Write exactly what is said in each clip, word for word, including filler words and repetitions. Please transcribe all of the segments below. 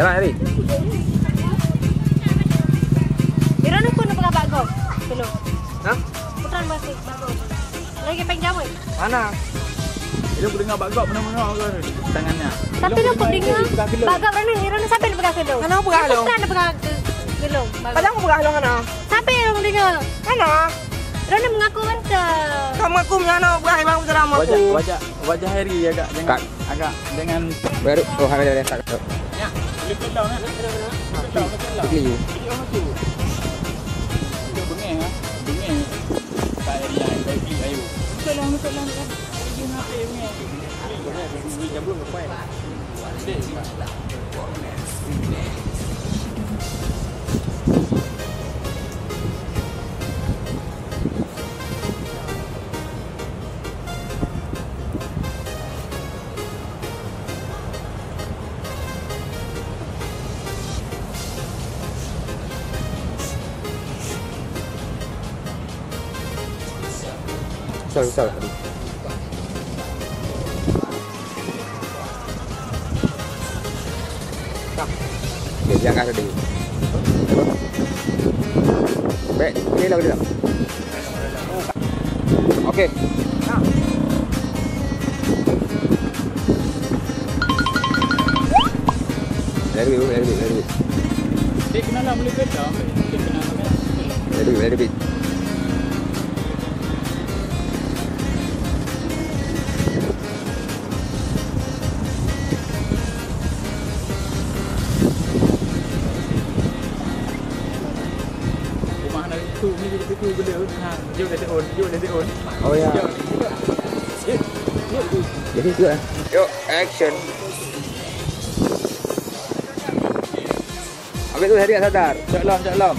Jalan, Eri. Ira ni pun peugah bak gob. Belum. Hah? Putra masih bak gob. Lagi panjang, weh. Mana? Ilong kudeungoe bak gob meunoe-meunoe ke tangannya. Tapi ilong kudeungoe bak gob Rani, Rani sampai peugah keu lôn. Hana peugah lôn. Bukan peugah keu, keu lôn. Padahal aku peugah lôn hana. Sampai ilong deungoe. Hana. Rani mengaku mantap. Kamu aku meunyoe hana peugah memang beutôi aku. Wajah, wajah, wajah Heri agak jangan, agak jangan. Baru, oh, ada, ada, ada. Ya, boleh pelan, ya. Boleh pelan, boleh pelan. Boleh pelan. Boleh pelan. Bengeng, ha? Bengeng. Tak ada yang baby, ayo. Tolong, tolong, tolong. Dia nak apa, bengeng? Ni jambul lepai. Sorry, sorry. Okey, jangan sedih. Baik, boleh lah, boleh lah. Okey. Let it be, let it be, let it be. Dia kenal lah, boleh kerja. Dia kenal lah, kan? Let it be, let it be. Rumah anak itu ni jadi tu benda. Ha, jom dah on, jom dah on. Oh, ya. Jom. Jom. Jom. Jadi tu, eh. Yuk, action. Habis tu, Heri tak sadar. Cok lom, cok lom.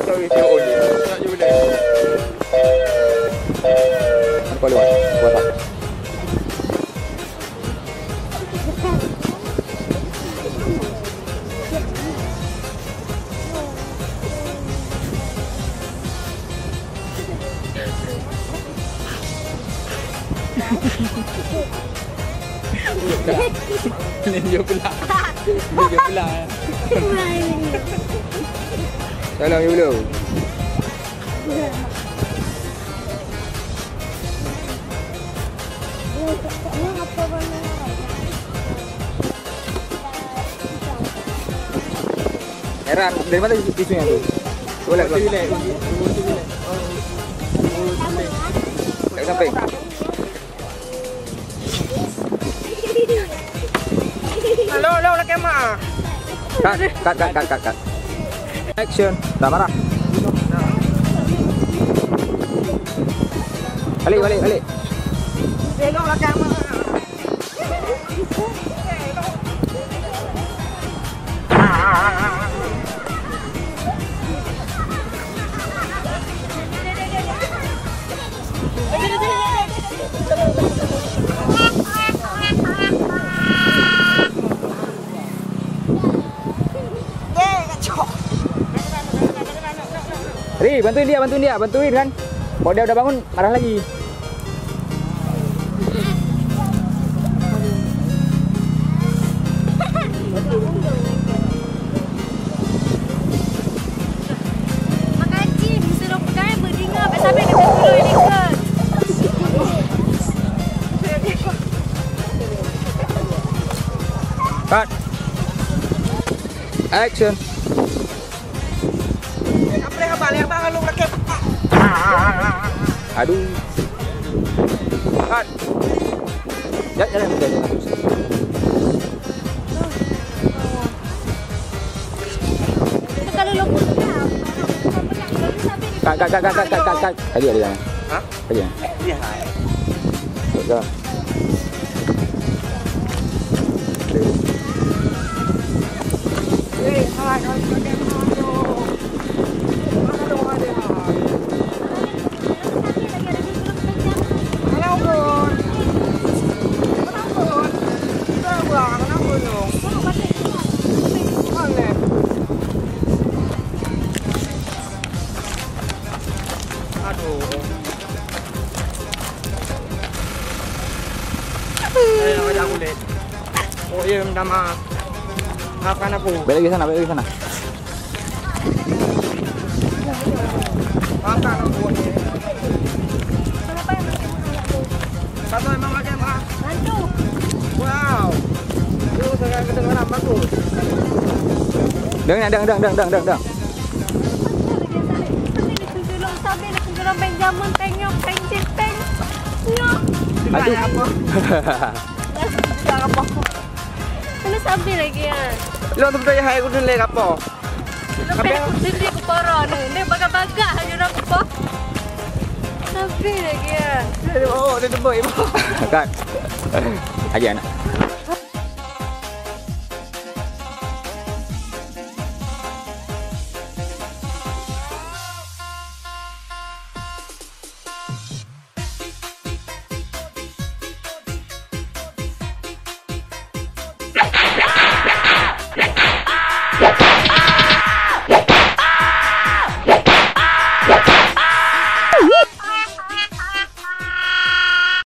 Sorry, sorry. Cok je boleh. Nampak luar. Luar tak? Ninja pula. Ninja pula, eh. Tolong dulu. Heran, dari mana isunya tu? Cuba lihat, cuba. Dari samping. Halo, halo, lakèe mak. Cut, cut, cut, cut, cut, cut. Action. Dah marah. Balik, balik, balik. Elok lakèe mak. Ri, bantuin dia, bantuin dia, bantuin kan. Kalau dia udah bangun, marah lagi. Makan cim, suruh pegai, berdinga, sampai ke sepuluh ini ke. Cut. Action. Aduh. Cut. Ya, ya, ya, ya, ya. Cut, cut, cut. Tadi ada yang. Hah? Tadi yang. Iya, hai. Cut, jalan. Minta maaf. Maafkan aku. Balik lagi sana, balik lagi sana. Maafkan aku. Satu emang lagi yang merah. Satu. Wow. Itu sangat kedengaran bagus. Dang, dang, dang, dang, dang, dang, dang. Sabe nak tengok, tengok, tengok. Aduh. Apa? Dah apa? Kena sabe lagi, ya. Lo tu betul ya, hai, aku dulu apa? Lepas aku sendiri ke para ni. Ni bagak-bagak aja nak apa? Sabe lagi, ya. Oh, dia tebak, ibu. Kat. Aja nak.